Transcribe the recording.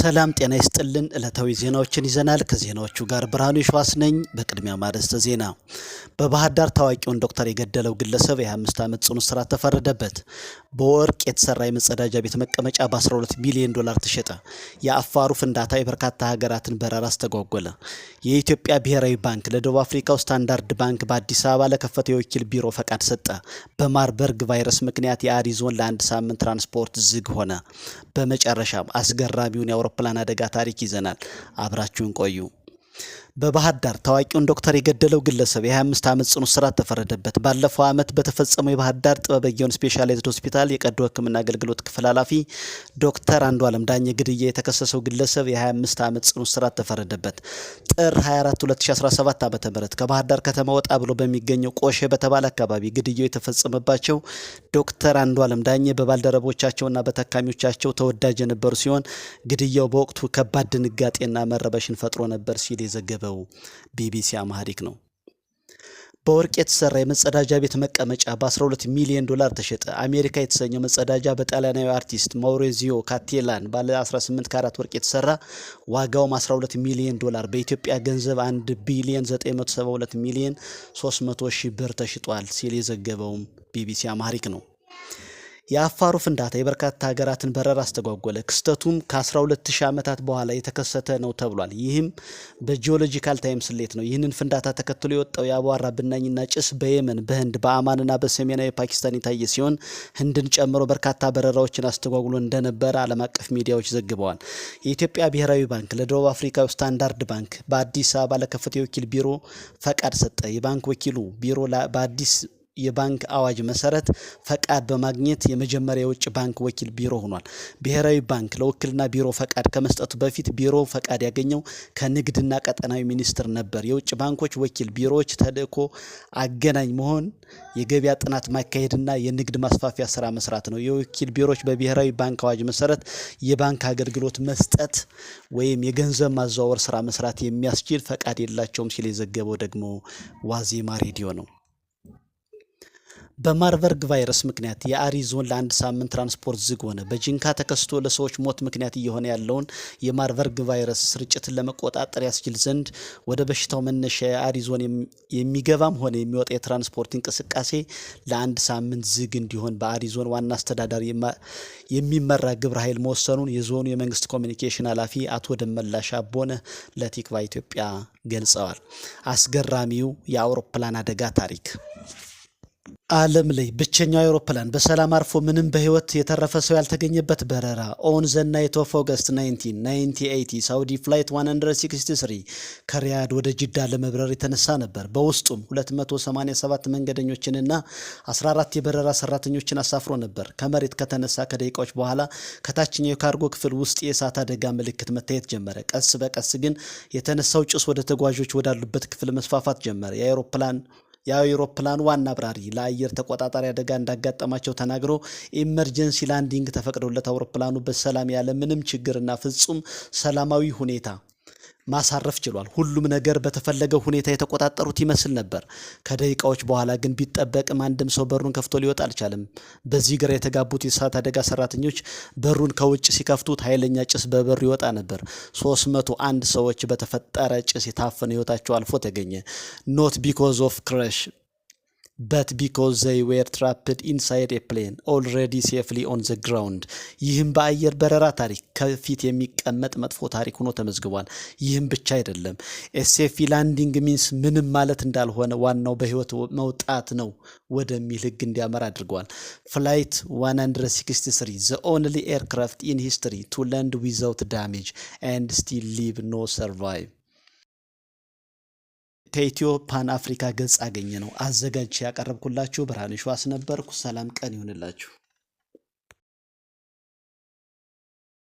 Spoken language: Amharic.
ሰላም ጤና ይስጥልን። ዕለታዊ ዜናዎችን ይዘናል። ከዜናዎቹ ጋር ብርሃኑ የሸዋስ ነኝ። በቅድሚያ አርዕስተ ዜና። በባህር ዳር ታዋቂውን ዶክተር የገደለው ግለሰብ የ25 ዓመት ጽኑ እስራት ተፈረደበት። በወርቅ የተሰራ የመጸዳጃ ቤት መቀመጫ በ12 ሚሊዮን ዶላር ተሸጠ። የአፋሩ ፍንዳታ የበርካታ ሀገራትን በረራ አስተጓጎለ። የኢትዮጵያ ብሔራዊ ባንክ ለደቡብ አፍሪካው ስታንዳርድ ባንክ በአዲስ አበባ ለከፈተው የወኪል ቢሮ ፈቃድ ሰጠ። በማርበርግ ቫይረስ ምክንያት የአሪ ዞን ለአንድ ሳምንት ትራንስፖርት ዝግ ሆነ። በመጨረሻም አስገራሚውን የአውሮፕላን አደጋ ታሪክ ይዘናል። አብራችሁን ቆዩ። በባህር ዳር ታዋቂውን ዶክተር የገደለው ግለሰብ የ25 ዓመት ጽኑ እስራት ተፈረደበት። ባለፈው ዓመት በተፈጸመው የባህር ዳር ጥበበ ግዮን ስፔሻላይዝድ ሆስፒታል የቀዶ ሕክምና አገልግሎት ክፍል ኃላፊ ዶክተር አንዱዓለም ዳኘ ግድያ የተከሰሰው ግለሰብ የ25 ዓመት ጽኑ እስራት ተፈረደበት። ጥር 24 2017 ዓ.ም ከባህር ዳር ከተማ ወጣ ብሎ በሚገኘው ቆሼ በተባለ አካባቢ ግድያው የተፈጸመባቸው ዶክተር አንዱዓለም ዳኘ በባልደረቦቻቸውና በታካሚዎቻቸው ተወዳጅ የነበሩ ሲሆን፣ ግድያው በወቅቱ ከባድ ድንጋጤና መረበሽን ፈጥሮ ነበር ሲል የዘገበው ቢቢሲ አማሪክ ነው። በወርቅ የተሰራ የመጸዳጃ ቤት መቀመጫ በ12 ሚሊዮን ዶላር ተሸጠ። አሜሪካ የተሰኘው መጸዳጃ በጣሊያናዊ አርቲስት ማውሪዚዮ ካቴላን ባለ 18 ካራት ወርቅ የተሰራ፣ ዋጋውም 12 ሚሊዮን ዶላር፣ በኢትዮጵያ ገንዘብ 1 ቢሊዮን 972 ሚሊዮን 300 ሺህ ብር ተሽጧል ሲል የዘገበውም ቢቢሲ አማሪክ ነው። የአፋሩ ፍንዳታ የበርካታ ሀገራትን በረራ አስተጓጎለ። ክስተቱም ከ12,000 ዓመታት በኋላ የተከሰተ ነው ተብሏል። ይህም በ geological time ስሌት ነው። ይህንን ፍንዳታ ተከትሎ የወጣው የአቧራ ብናኝና ጭስ በየመን፣ በህንድ፣ በኦማንና በሰሜናዊ ፓኪስታን የታየ ሲሆን፣ ህንድን ጨምሮ በርካታ በረራዎችን አስተጓጉሎ እንደነበረ ዓለም አቀፍ ሚዲያዎች ዘግበዋል። የኢትዮጵያ ብሔራዊ ባንክ ለደቡብ አፍሪካዊ ስታንዳርድ ባንክ በአዲስ አበባ ለከፈተው የወኪል ቢሮ ፈቃድ ሰጠ። የባንክ ወኪሉ ቢሮ በአዲስ የባንክ አዋጅ መሰረት ፈቃድ በማግኘት የመጀመሪያ የውጭ ባንክ ወኪል ቢሮ ሆኗል። ብሔራዊ ባንክ ለውክልና ቢሮ ፈቃድ ከመስጠቱ በፊት ቢሮ ፈቃድ ያገኘው ከንግድና ቀጠናዊ ሚኒስቴር ነበር። የውጭ ባንኮች ወኪል ቢሮዎች ተልዕኮ አገናኝ መሆን፣ የገበያ ጥናት ማካሄድና የንግድ ማስፋፊያ ስራ መስራት ነው። የወኪል ቢሮዎች በብሔራዊ ባንክ አዋጅ መሰረት የባንክ አገልግሎት መስጠት ወይም የገንዘብ ማዘዋወር ስራ መስራት የሚያስችል ፈቃድ የላቸውም ሲል የዘገበው ደግሞ ዋዜማ ሬዲዮ ነው። በማርበርግ ቫይረስ ምክንያት የአሪ ዞን ለአንድ ሳምንት ትራንስፖርት ዝግ ሆነ። በጂንካ ተከስቶ ለሰዎች ሞት ምክንያት እየሆነ ያለውን የማርበርግ ቫይረስ ስርጭትን ለመቆጣጠር ያስችል ዘንድ ወደ በሽታው መነሻ የአሪ ዞን የሚገባም ሆነ የሚወጣ የትራንስፖርት እንቅስቃሴ ለአንድ ሳምንት ዝግ እንዲሆን በአሪ ዞን ዋና አስተዳዳሪ የሚመራ ግብረ ኃይል መወሰኑን የዞኑ የመንግስት ኮሚኒኬሽን ኃላፊ አቶ ደመላሽ አቦነህ ለቲክቫህ ኢትዮጵያ ገልጸዋል። አስገራሚው የአውሮፕላን አደጋ ታሪክ። ዓለም ላይ ብቸኛው አውሮፕላን በሰላም አርፎ ምንም በህይወት የተረፈ ሰው ያልተገኘበት በረራ። On the night of August 19 1980 Saudi Flight 163 ከሪያድ ወደ ጅዳ ለመብረር የተነሳ ነበር። በውስጡም 287 መንገደኞችንና 14 የበረራ ሰራተኞችን አሳፍሮ ነበር። ከመሬት ከተነሳ ከደቂቃዎች በኋላ ከታችኛው የካርጎ ክፍል ውስጥ የእሳት አደጋ ምልክት መታየት ጀመረ። ቀስ በቀስ ግን የተነሳው ጭስ ወደ ተጓዦች ወዳሉበት ክፍል መስፋፋት ጀመረ። የአውሮፕላኑ ዋና አብራሪ ለአየር ተቆጣጣሪ አደጋ እንዳጋጠማቸው ተናግሮ emergency landing ተፈቅዶለት አውሮፕላኑ በሰላም ያለ ምንም ችግርና ፍጹም ሰላማዊ ሁኔታ ማሳረፍ ችሏል። ሁሉም ነገር በተፈለገው ሁኔታ የተቆጣጠሩት ይመስል ነበር። ከደቂቃዎች በኋላ ግን ቢጠበቅም አንድም ሰው በሩን ከፍቶ ሊወጣ አልቻለም። በዚህ ግራ የተጋቡት የእሳት አደጋ ሰራተኞች በሩን ከውጭ ሲከፍቱት ኃይለኛ ጭስ በበሩ ይወጣ ነበር። 301 ሰዎች በተፈጠረ ጭስ የታፈነ ህይወታቸው አልፎ ተገኘ። Not because of crash, but because they were trapped inside a plane already safely on the ground። ይህም በአየር በረራ ታሪክ ከፊት የሚቀመጥ መጥፎ ታሪክ ሆኖ ተመዝግቧል። ይህም ብቻ አይደለም። Safe landing means ምንም ማለት እንዳልሆነ፣ ዋናው በህይወት መውጣት ነው ወደሚል ህግ እንዲያመራ አድርገዋል። Flight 163, the only aircraft in history to land without damage and still leave no survive። ከኢትዮ ፓን አፍሪካ ገጽ አገኘ ነው። አዘጋጅ ያቀረብኩላችሁ ብርሃኑ ሸዋስ ነበርኩ። ሰላም ቀን ይሁንላችሁ።